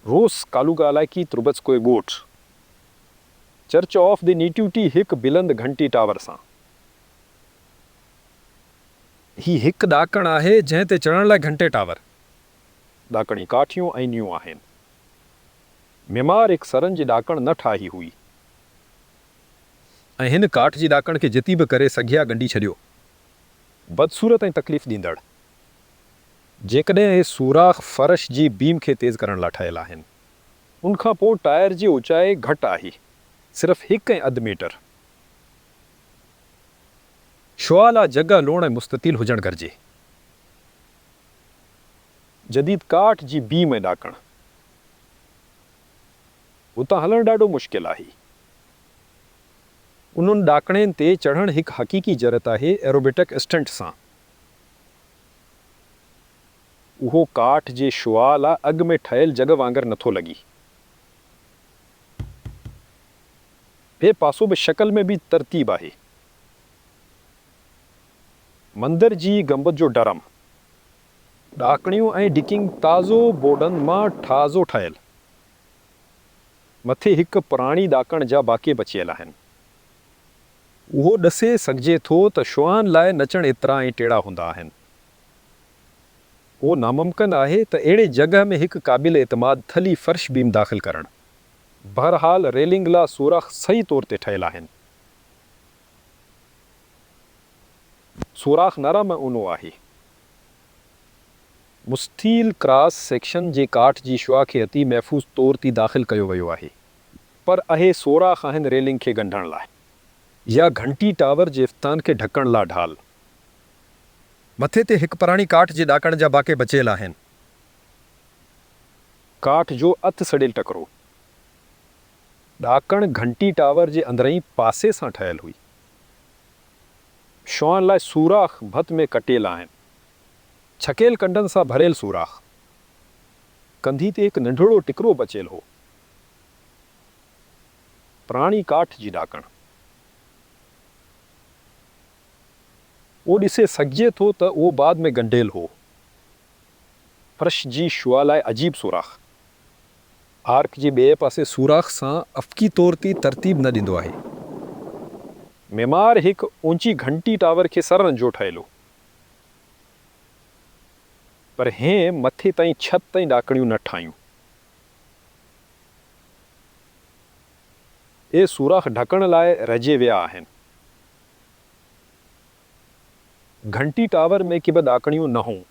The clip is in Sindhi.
روس ڪالوگا علائقي تروبتسڪوئي ڳوٺ. چرچ آف the نيٽيوٽي ھڪ بلند گهنٽي ٽاور سان. ھي ھڪ ڏاڪڻ آھي جنھن تي چڙھڻ لاء گهنٽي ٽاور. ڏاڪڻي ڪاٺيون ۽ نيون آھن. معمار ھڪ سرن جي ڏاڪڻ نه ٺاھي ھئي. ۽ ھن ڪاٺ جي ڏاڪڻ کي جتي به ڪري سگهيا ڳنڍي ڇڏيو. بدصورت ۽ تڪليف ڏيندڙ. جيڪڏهن اهي سوراخ فرش جي بيم کي تيز ڪرڻ لاء ٺهيل آهن. ان کان پوء ٽائر جي اوچائي گهٽ آهي، صرف هڪ ۽ اڌ ميٽر. شعاع لاء جڳهه لوڻ ۽ مستطيل هجڻ گھرجي. جديد ڪاٺ جي بيم ۽ ڏاڪڻ. اتان هلڻ ڏاڍو مشڪل آهي. انهن ڏاڪڻين تي چڙهڻ هڪ حقيقي جرئت آهي، ايروبيٽڪ اسٽنٽ سان. اهو ڪاٺ جي شعاع لاء اڳ ۾ ٺهيل جڳھ وانگر نٿو لڳي. هي پاسو به شڪل ۾ بي ترتيب آهي. مندر جي گنبذ جو ڊرم. ڏاڪڻيون ۽ ڊيڪنگ تازو بورڊن مان ٺازو ٺهيل. مٿي ھڪ پراڻي ڏاڪڻ جا باقي بچيل آهن. اهو ڏسي سگهجي ٿو ته شعاعن لاء نچڻ ايترا ۽ ٽيڙا هوندا آهن. اهو ناممڪن آهي ته اهڙي جڳھ ۾ هڪ قابل اعتماد ٿلهي فرش بيم داخل ڪرڻ. بھرحال ريلنگ لا سوراخ صحيح طور تي ٺهيل آهن. سوراخ نرم ۽ اونهو آهي. مستطيل ڪراس سيڪشن جي ڪاٺ جي شعاع کي ھتي محفوظ طور تي داخل ڪيو ويو آهي. پر اھي سوراخ آھن ريلنگ کي ڳنڍڻ لاء. يا گهنٽي ٽاور جي افتان کي ڍڪڻ لا ڍال. مٿي تي ھڪ پراڻي ڪاٺ جي ڏاڪڻ جا باقي بچيل آهن. ڪاٺ جو اڌ سڙيل ٽڪرو. ڏاڪڻ گهنٽي ٽاور جي اندرئين پاسي سان ٺهيل هئي. شعاعن لاء سوراخ ڀت ۾ ڪٽيل آهن. ڇڪيل ڪنڊن سان ڀريل سوراخ. ڪنڌي تي هڪ ننڍڙو ٽڪرو بچيل هو. پراڻي ڪاٺ جي ڏاڪڻ. اهو ڏسي سگهجي ٿو ته اهو بعد ۾ ڳنڍيل هو. فرش جي شعاع لاء عجيب سوراخ. آرڪ جي ٻئي پاسي سوراخ سان افقي طور تي ترتيب نه ڏيندو آهي. معمار ھڪ اونچي گهنٽي ٽاور کي سرن جو ٺهيل هو. پر ھن مٿي تائين ڇت تائين ڏاڪڻيون نه ٺاهيون. اهي سوراخ ڍڪڻ لاء رهجي ويا آهن. گهنٽي ٽاور ۾ ڪي به ڏاڪڻيون نه هيون.